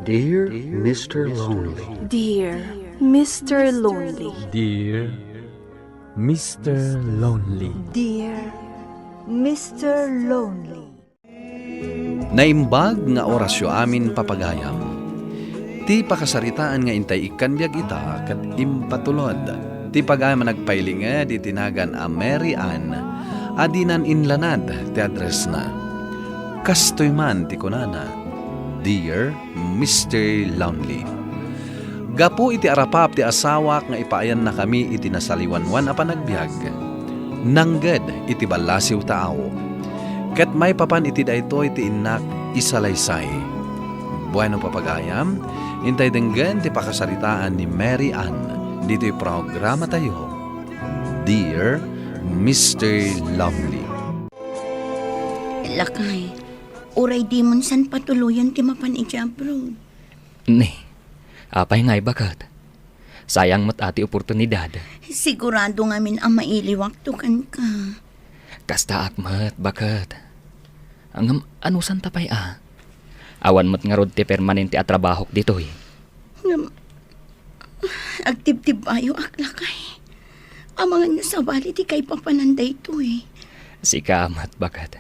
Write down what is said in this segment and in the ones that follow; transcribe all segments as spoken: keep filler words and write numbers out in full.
Dear Mister Lonely. Dear Mister Lonely. Dear Mister Lonely. Dear Mister Lonely. Naimbag nga orasyo amin, papagayam. Ti pakasaritaan nga intay ikkan biag ita ket impatulod ti pagayam a nagpailinged iti nagan a Mary Ann a dinan inlanad ti addressna. Kastoy man ti kunana, "Dear Mister Lonely." Gapu iti arapap ti asawak nga ipaayannakami iti nasaliwanwan a panagbiag, nangged iti ballasiw ta aw. Ket maipapan iti daytoy ti innak isalaysay. Bueno, papagayam, intay denggen ti pakasaritaan ni Mary Ann ditoy programatayo, Dear Mister Lonely. Lakay, uray dimon san patuloyan ti mapan iti abroad. Ni, apay ngay, baket? Sayang met a ti oportunidad. Sigurado ngamin a mailiwakto kenka. Kastaak met, baket. Ngem, anusanta pay a? Awan met ngarud ti permanente a trabahok ditoy. Ngem, agtibtibbayoak, lakay. Amangan nga sabali ti kaipapanan daytoy. Sika met, baket.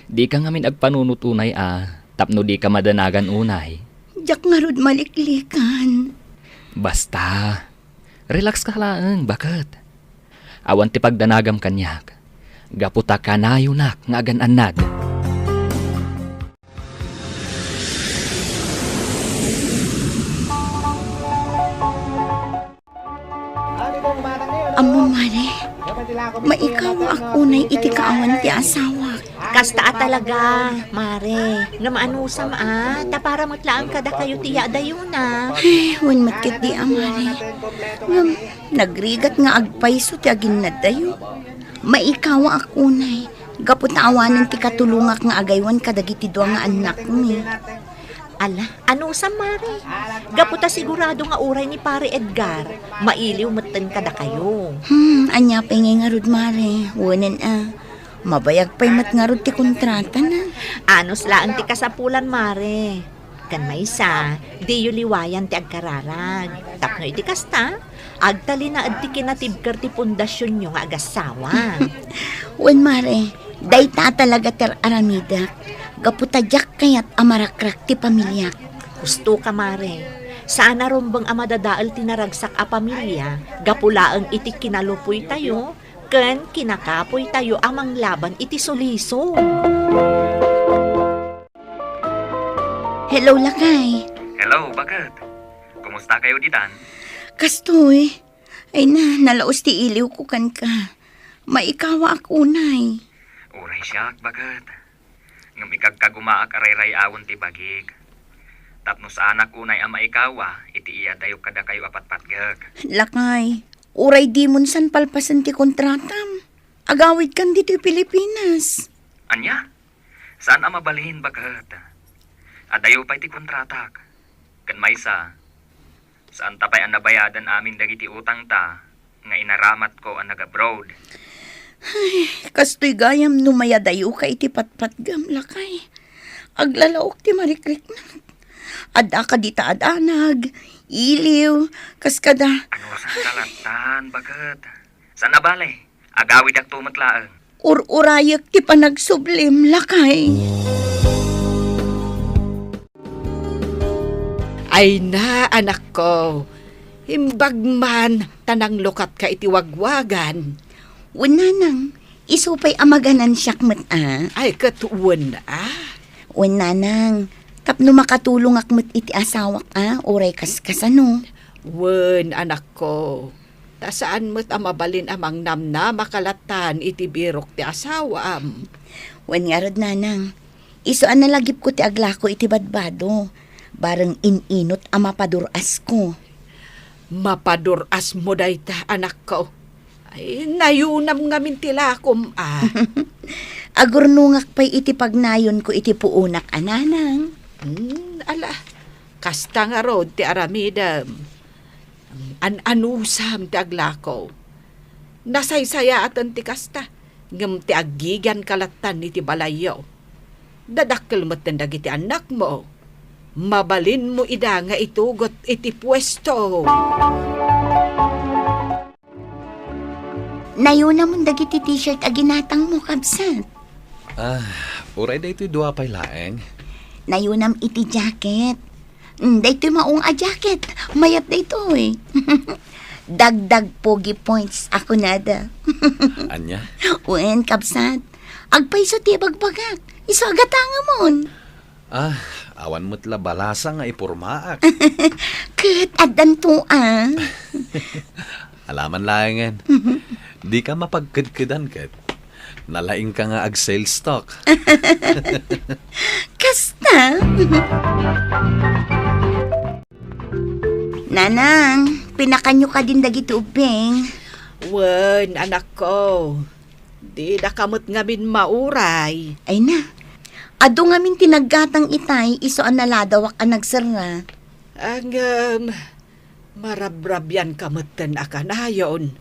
Dika ngamin agpanunot unay a, tapno dika madanagan unay. Diak ngarud maliklikan. Basta, relax ka laeng, baket. Awan ti pagdanagam kaniak, gapu ta kanayonak nga agan-annad. Ammom, Mare, maikawaak unay iti kaawan ti asawak. Kasta a talaga, Mare. Ngem anusam a, ta para met laeng kadakayo ti yaadayona. Ay, wen met ketdi a, Mare. Ngem nagrigat nga agpayso ti aginnaddayo. Maikawaak unay, gapu ta awanen ti katulongak nga agaywan kadagiti dua nga annakmi. Ala, anusam, Mare? Gapu ta sigurado nga uray ni Pare Edgar, mailiw metten kadakayo. Hmm, ania pay ngay ngarud, Mare? Wenen a, mabayag pay met ngarud ti kontratana. Anus laeng ti kasapulan, Mare. Ken maysa, diyo liwayan ti agkararag. Tapno iti kasta, agtalinaed ti kinatibker ti pundasionyo nga agassawa. Wen, Mare, dayta talaga ti ar-aramidek, gapu ta diak kayat a marakrak ti pamiliak. Husto ka, Mare. Saan a rumbeng a madadael ti naragsak a pamilia, gapu laeng iti kinalupoytayo ken kinakapoytayo a manglaban iti sulisog. Hello, lakay. Hello, baket? Kumusta kayo ditan? Kastoy. Ay na, nalaus ti iliwko kenka. Maikawaak unay. Uray siak, baket. Ngem ikagkagumaak a rayrayawen ti bagik. Tapno saanak unay a maikawa iti iyadayo kadakayo a patpatgek. Lakay, uray dimon san palpasen ti kontratam. Agawidkan ditoy Pilipinas. Ania? Saan a mabalin, baket. Adayo pay ti kontratak. Ken maysa, saanta pay a nabayadan amin dagiti utangta nga inaramatko a nag-abroad. Ay, kastoy gayam no mayadayoka iti patpatgam, lakay. Aglalaok ti marikriknak. Addaka dita a danag, iliw, kas kada. Anusanta lattan, baket? Saan a bale, agawidakto met laeng. Ur-urayek ti panagsublim, lakay. Ay na, anakko. Imbag man ta nanglukatka iti wagwagan. Wen, nanang, isu pay a maganansiak met a. Ay, ket wen a. Wen, nanang, tapno makatulongak met iti asawak a, uray kaskasano. Wen, anakko. Ta saan met a mabalin a mangnamnamaka lattan iti birok ti asawam. Wen ngarud, nanang, isu a nalagipko ti aglako iti badbado, bareng in-inut a mapadur-asko. Mapadur-asmo dayta, anakko. Ay, nayunam ngamin ti lakom a. Agurnongak pay iti pagnayonko iti puonak a, nanang. Hmm, ala, kasta ngarud ti aramidem. An-anusam ti aglako. Nasaysayaaten ti kasta, ngem ti aggigianka lattan iti balayyo. Dadakkel metten dagiti annakmo. Mabalinmo ida nga itugot iti puesto. Nayunamon dagiti t-shirt a ginatangmo, kabsat. Ah, uray daytoy dua pay laeng. Nayunam iti jacket. Mm, daytoy maong a jacket. Mayat daytoy. Dagdag pogi points a kunada. Ania? Wen, kabsat. Agpayso ti ibagbagak. Isu a gatangamon. Ah, awan met la balasa nga ipormaak. Ket addanto, a. Alaman laengen. Dika mapagkedkedan ket nalaingka nga ag-sales talk. Kasta? Nanang, pinakanyo kadin dagiti ubbing? Wen, anakko. Didaka met ngamin mauray. Ay na. Adu ngamin ti naggatang itay isu a naladawak a nagserra. Ngem, marabrabianka metten a kanayon.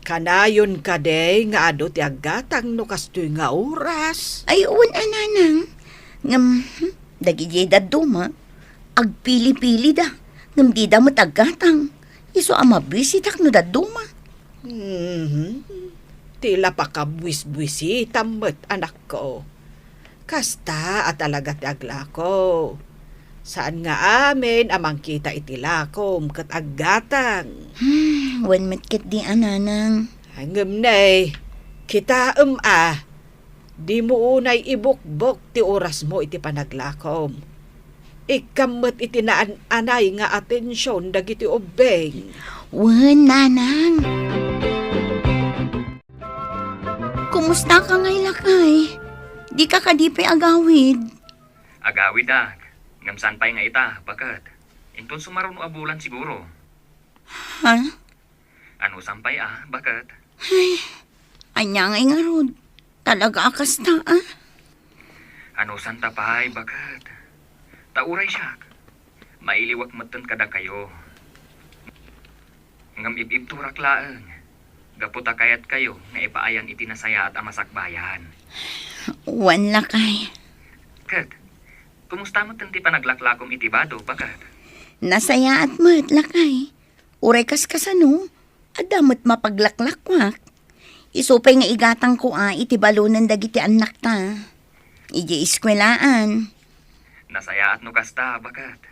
Kanayon kadi nga adu ti aggatang no kastoy nga oras? Ay, wen a, nanang. Ngem, hmm, dagidiay dadduma, agpili-pilida, ngem dida met aggatang. Isu a mabisitak no dadduma. Mhm. Ti la pakabuisbuisitam met, anakko. Kasta a talaga ti aglako. Saan nga amin a mangkita iti lakom ket aggatang. Hmm, wen met ketdi a, nanang. Ngem ne, kitaem a, dimo unay ibukbok ti orasmo iti panaglakom. Ikkam met iti naan-anay nga atension dagiti ubbing. Wen, nanang. Kumustaka ngay, lakay? Dika kadi pay agawid? Agawidak, ngem saan pay nga ita, baket. Inton sumaruno a bulan siguro. Ha? Anusam pay a, baket? Ay, ania ngay ngarud? Talaga a kasta, a? Anusanta pay, baket? Ta uray siak, mailiwek metten kadakayo. Ngem ib-ibturak laeng, gapu ta kayatkayo nga ipaayan iti nasayaat a masakbayan. Wen, lakay. Ket, kumusta metten ti panaglaklakom iti bado, baket? Nasayaat met, lakay. Uray kaskasano, adda met mapaglaklakuak. Isu pay nga igatangko a iti balonen dagiti annakta. Idiay eskuelaan. Nasayaat no kasta, baket.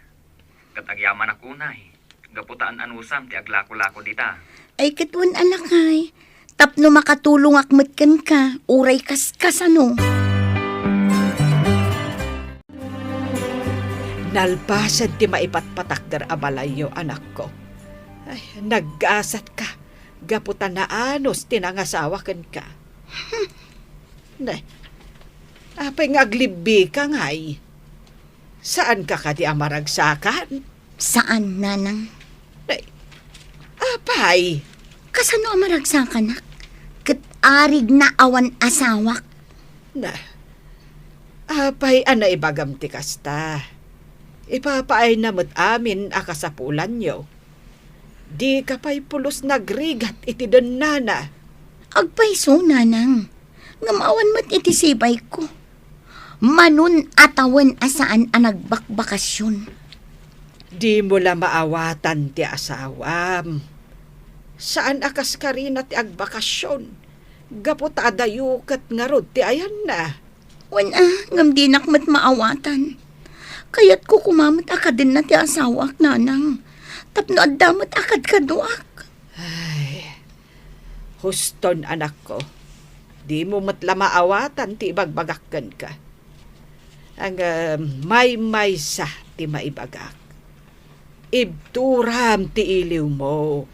Ket agyamanak unay, gapu ta an-anusam ti aglakolako dita. Ay, ket wen a, lakay. Tapno makatulongak met kenka, uray kaskasano. Nalpasen ti maipatpatakder a balayyo, anakko. Ay, naggasatka, gapu ta naanus ti nangasawa kenka. Ne, apay nga aglibbika ngay? Saanka kadi a maragsakan? Saan, nanang. Ay, apay? Kasano a maragsakanak? Ket arigna awan asawak. Na, apay a naibagam ti kasta? Ipapaayna met amin a kasapulanyo. Dika pay pulos nagrigat iti dennana. Agpayso, nanang. Ngem awan met iti sibayko. Manun a tawen a saan a nagbakbakasyon. Dimo la maawatan ti asawam. Saan a kaskarina ti agbakasyon. Gapu ta adayo ket ngarud ti ayanna. Wen a, ngem dinak met maawatan. Kayatko koma met a kadenna ti asawak, nanang. Tapno adda met a kadkaduak. Ay, huston, anakko. Dimo met la maawatan ti ibagbagak kenka. Ngem maymaysa ti maibagak. Ibturam ti iliwmo.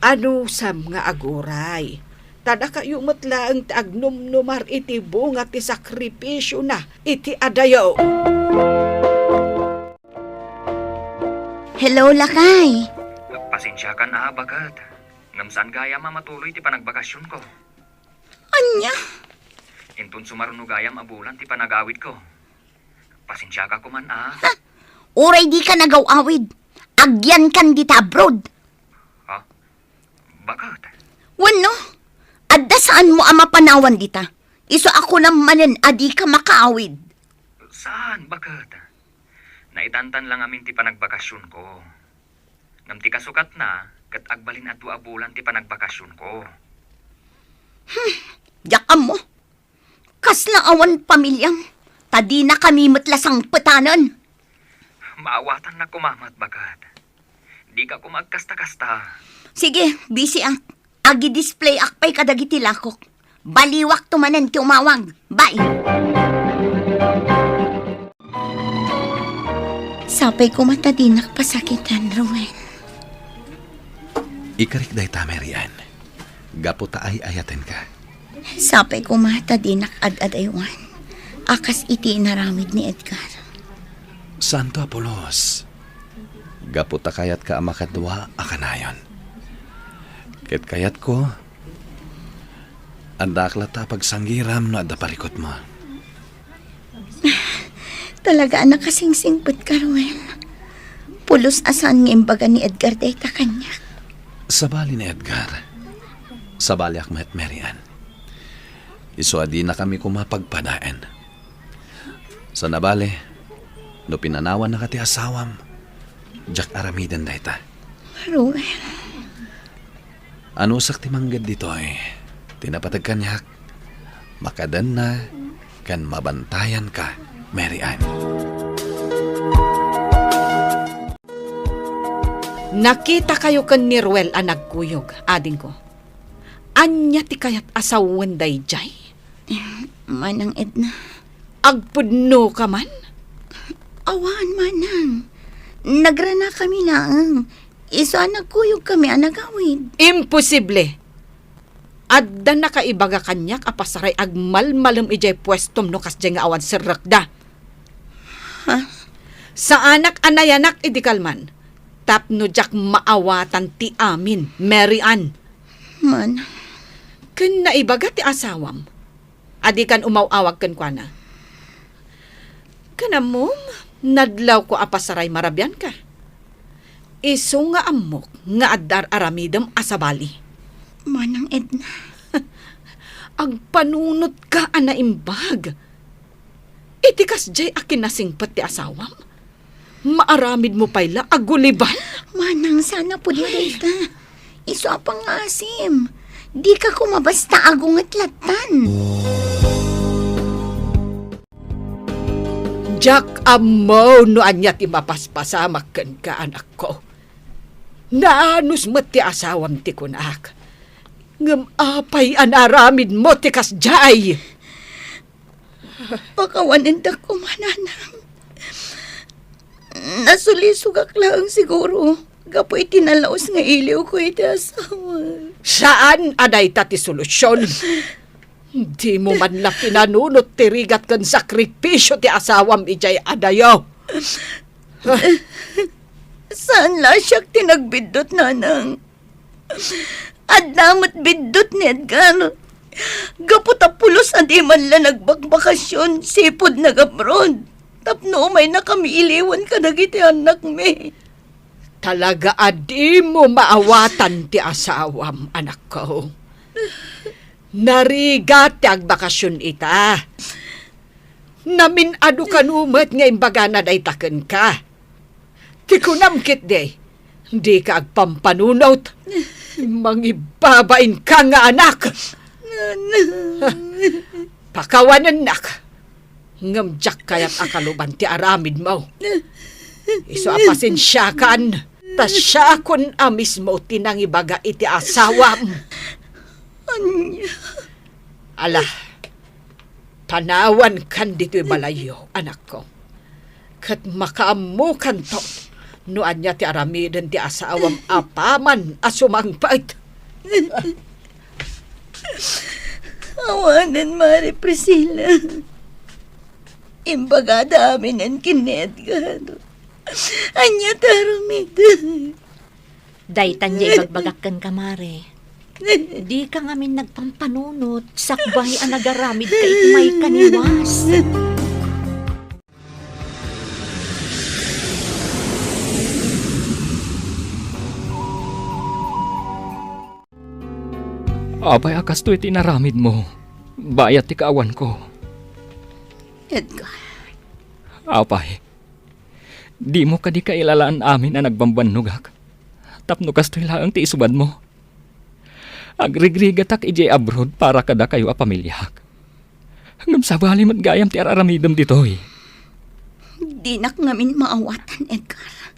Anusam nga aguray. Ta dakayo met laeng ti agnumnumar iti bunga ti sakripisiona iti adayo. Hello, lakay. Pasensiakan a, baket. Ngem saan gayam a matuloy ti panagbakasionko. Ania? Inton sumaruno gayam a bulan ti panagawidko. Pasensiaka koman a. Ha? Uray dika nagaw-awid, agyankan dita abroad. Ha? Baket? Wenno, adda saanmo a mapanawan dita. Isu a kunam manen a dika makaawid. Saan, baket? Naitantan lang amin ti panagbakasionko. Ngem ti kasukatna, ket agbalin a dua a bulan ti panagbakasionko. Hmm, diak ammo. Kasla awan pamiliam, ta dinakami met la sangpetanen. Maawatannak koma met, bagad. Dika koma agkasta-kasta. Sige, busy ak. Agi-display ak pay kadagiti lakok. Baliwakto manen ti umawag. Bye! Sapay koma ta dinak pasakitan, Ruel. Ikarik dayta, Mary Ann. Gapu ta ay-ayatenka. Sapay koma ta dinak ad-adaywan a kas iti inaramid ni Edgar. Santo a pulos. Gapu ta kayatka a makadua a kanayon. Ket kayatko, addaak latta a pagsanggiram no adda parikutmo. Talaga a nakasingsingpetka, Ruel. Pulos a saan nga imbaga ni Edgar dayta kaniak. Sabali ni Edgar. Sabaliak met, Mary Ann. Isu a dinakami koma pagpadaen. Sana bale, no pinanawannaka ti asawam, diak aramiden dayta. Ruel. Anusak ti mangged ditoy, ti napateg kaniak, makadenna ken mabantayanka, Mary Ann. Nakitakayo ken ni Ruel a nagkuyog, adingko. Ania ti kayat a sawen daydiay? Manang Edna. Agpudnoka man? Awan, Manang. Nagranakami laeng. Isu a nagkuyogkami a nagawid. Imposible! Adda nakaibaga kaniak a pasaray agmalmalem idiay puestom no kasdiay nga awan serrekda. Ha? Saanak a nayanak idi kalman, tapno diak maawatan ti amin, Mary Ann. Manang. Ken naibaga ti asawam a dikan umaw-awag kenkuana. Ken ammom, nadlawko a pasaray marabianka. Isu nga ammok nga adda ar-aramidem a sabali. Manang Edna. Agpanunotka a naimbag. Iti kasdiay a kinasingpet ti asawam, maaramidmo pay la a guliban? Manang, saan a pudno dayta. Isu a pangngaasim. Dika koma basta agunget lattan. Diak ammo no ania ti mapaspasamak kenka, anakko. Naanus met ti asawam ti kunak. Ngem apay a naaramidmo ti kasdiay? Pakawanendak koma, Nanang. Nasulisogak laeng siguro gapu iti nalaus nga iliwko iti asawa. Saan a dayta ti solusyon. Dimo man la pinanunot ti rigat ken sakripisio ti asawam idiay adayo. Saan la siak ti nagbiddut, Nanang. Adda met biddut ni Edgar. Gapu ta pulos a di man la nagbakbakasyon, sipud nag-abroad. Tapno umaynakami iliwan kadagiti annakmi. Talaga a dimo maawatan ti asawam, anakko. Narigat ti agbakasyon ita. Namin-adu kano met nga imbagana dayta kenka. Ti kunam ketdi, dika agpampanunot. Mangibabainka nga anak. Nanang. Pakawanennak. Ngem diak kayat a kaluban ti aramidmo. Isu a pasensiakan, ta siakon a mismo ti nangibaga iti asawam. Ania? Ala, panawankan ditoy balayyo, anakko. Ket makaammokanto no ania ti aramiden ti asawam apaman a sumangpet. Awanen, Mare Priscilla. Imbagada aminen ken ni Edgar. Ania ti aramid? Daytan diay ibagbagak kenka, Mare. Dika ngamin nagpampanunot sakbay a nagaramidka iti maikaniwas. Apay a kastoy ti inaramidmo, bayat ti kaawanko? Edgar. Apay, Dimo kadi kailalaan amin a nagbambannogak? Tapno kastoy laeng ti isubadmo. Agrigrigatak idiay abroad para kadakayo a pamiliak. Ngem sabali met gayam ti ar-aramidem ditoy. Dinak ngamin maawatan, Edgar.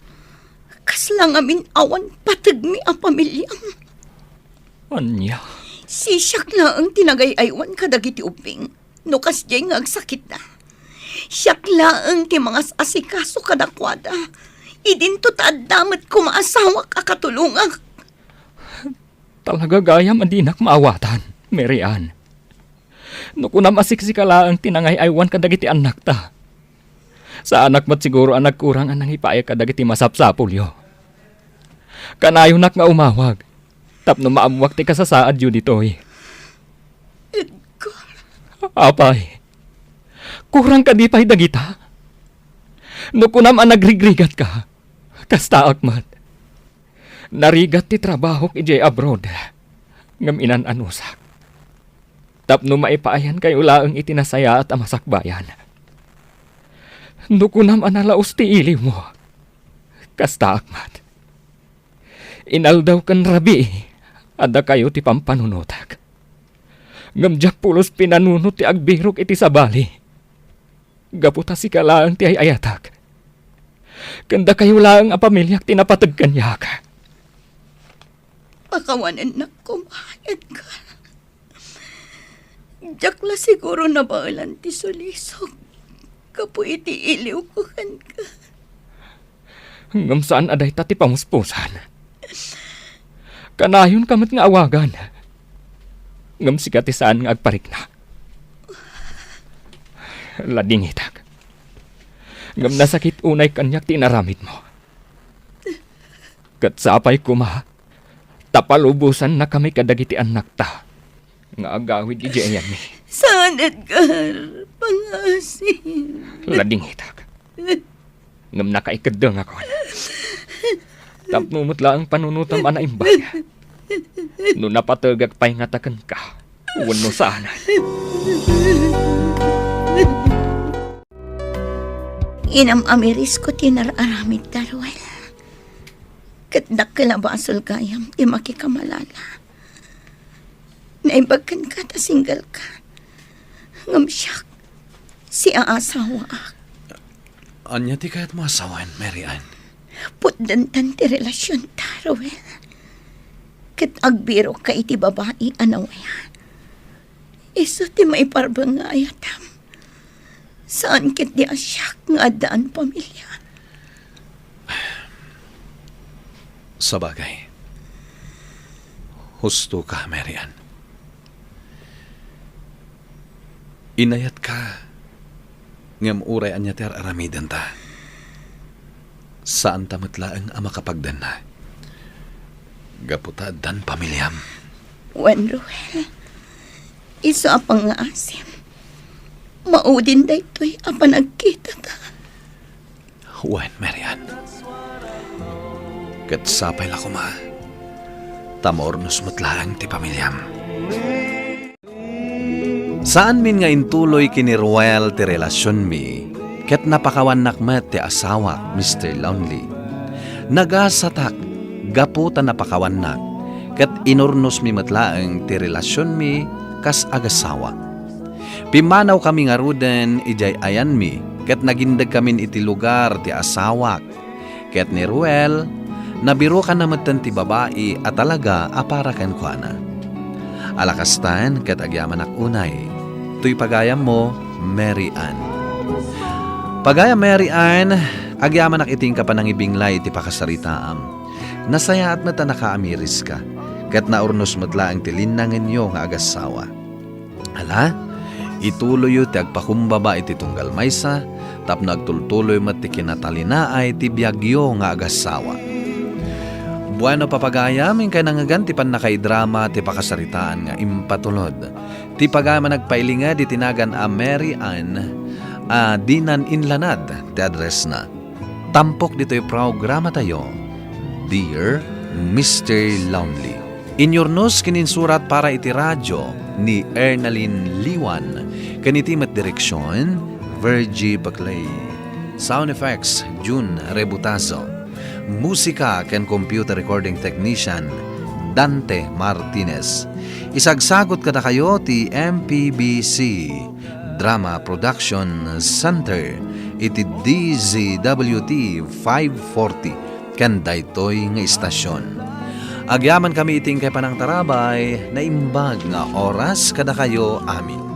Kasla ngamin awan pategmi a pamiliam. Ania? Siak laeng ti nagay-aywan kadagiti ubbing no kasdiay nga agsakitda. Siak laeng ti mangas-asikaso kadakuada. Idinto ta adda met koma asawak a katulongak. Talaga gayam a dinak maawatan, Mary Ann. No kunam a siksika laeng ti nangay-aywan kadagiti annakta, saanak met siguro a nagkurang a nangipaay kadagiti masapsapulyo. Kanayonak nga umawag tapno maammoak ti kasasaadyo ditoy. Edgar. Apay, kurang kadi pay dagita? No kunam a nagrigrigatka, kastaak met. Narigat ti trabahok idiay abroad, ngem inan-anusak tapno maipaayankayo laeng iti nasayaat a masakbayan. No kunam a nalaus ti iliwmo, kastaak met. Inaldaw ken rabii, addakayo ti pampanunotak. Ngem diak pulos pinanunot ti agbirok iti sabali. Gapu ta sika laeng ti ay-ayatak. Ken dakayo laeng a pamiliak ti napateg kaniak. Pakawanennak koma, Edgar. Diak la siguro nabaelan ti sulisok gapu iti iliwko kenka. Ngem saan a dayta ti pamuspusan. Kanayonka met nga awagan. Ngem sika ti saan nga agparikna. Ladingitak. Ngem nasakit unay kaniak ti inaramidmo. Ket sapay koma ta palubosannakami kadagiti annakta nga agawid idiay ayanmi. Saan, Edgar, pangasim. Ladingitak. Ngem nakaikeddengakon. Tapno met laeng panunotam a naimbag. No napategak pay ngata kenka, wenno saanen. Inam-amirisko ti inar-aramidda, Ruel. Ket dakkel a basol gayam ti makikamalala. Naimbag kenka ta single ka. Ngem siak, siaasawaak. Ania ti kayatmo a sawen, Mary Ann? Puddentan ti relasionta, Ruel. Ket agbirokka iti babai a nawayan. Isu ti maiparbeng nga ayatam. Saan ketdi a siak nga addaan pamilya. Sabagay, husto ka, Mary Ann. Inayat ka, ngem uray ania ti ar-aramidenta, saanta met laeng a makapagdanna. Gapu ta addan pamilyam. Wen, Ruel, isu a pangngaasim, maudin daytoy a panagkitata. Wen, Mary Ann. Ket sapay la koma, ta maurnos met laeng ti pamilyam. Saanmin nga intuloy ken ni Ruel ti relasionmi, ket napakawannak met ti asawak, Mister Lonely. Nagasatak gapu ta napakawannak, ket inurnosmi met laeng ti relasionmi kas agasawa. Pimmanawkami ngaruden idiay ayanmi, ket nagindegkamin iti lugar ti asawak. Ket ni Ruel, nabirokanna metten ti babai a talaga a para kenkuana. Ala kasten, ket agyamanak unay, toy pagayammo, Mary Ann. Pagayam Mary Ann, agyamanak iti inka panangibinglay iti pakasaritaam. Nasayaat met a nakaamiriska, ket naurnos met laeng ti linnangenyo nga agassawa. Ala, ituloyyo ti agpakumbaba iti tunggal maysa, tapno agtultuloy met ti kinatalinaay ti biagyo nga agassawa. Bueno, papagayam, inkay nangngegan ti pannakaidrama ti pakasaritaan nga impatulod. Ti pagayam a nagpailinged iti nagan a Mary Ann a dinan inlanad ti addressna. Tampok ditoy programatayo, Dear Mister Lonely. Inyurnos ken insurat para iti radio ni Ernalyn Liwan, ken iti met direksion, Virgie Baclay. Sound effects, Jun Rebutazo. Musika ken computer recording technician, Dante Martinez. Isagsagut kadakayo ti M P B C Drama Production Center iti D Z W T five forty ken daytoy nga istasyon. Agyamankami iti inkay panangtarabay, naimbag nga oras kadakayo amin.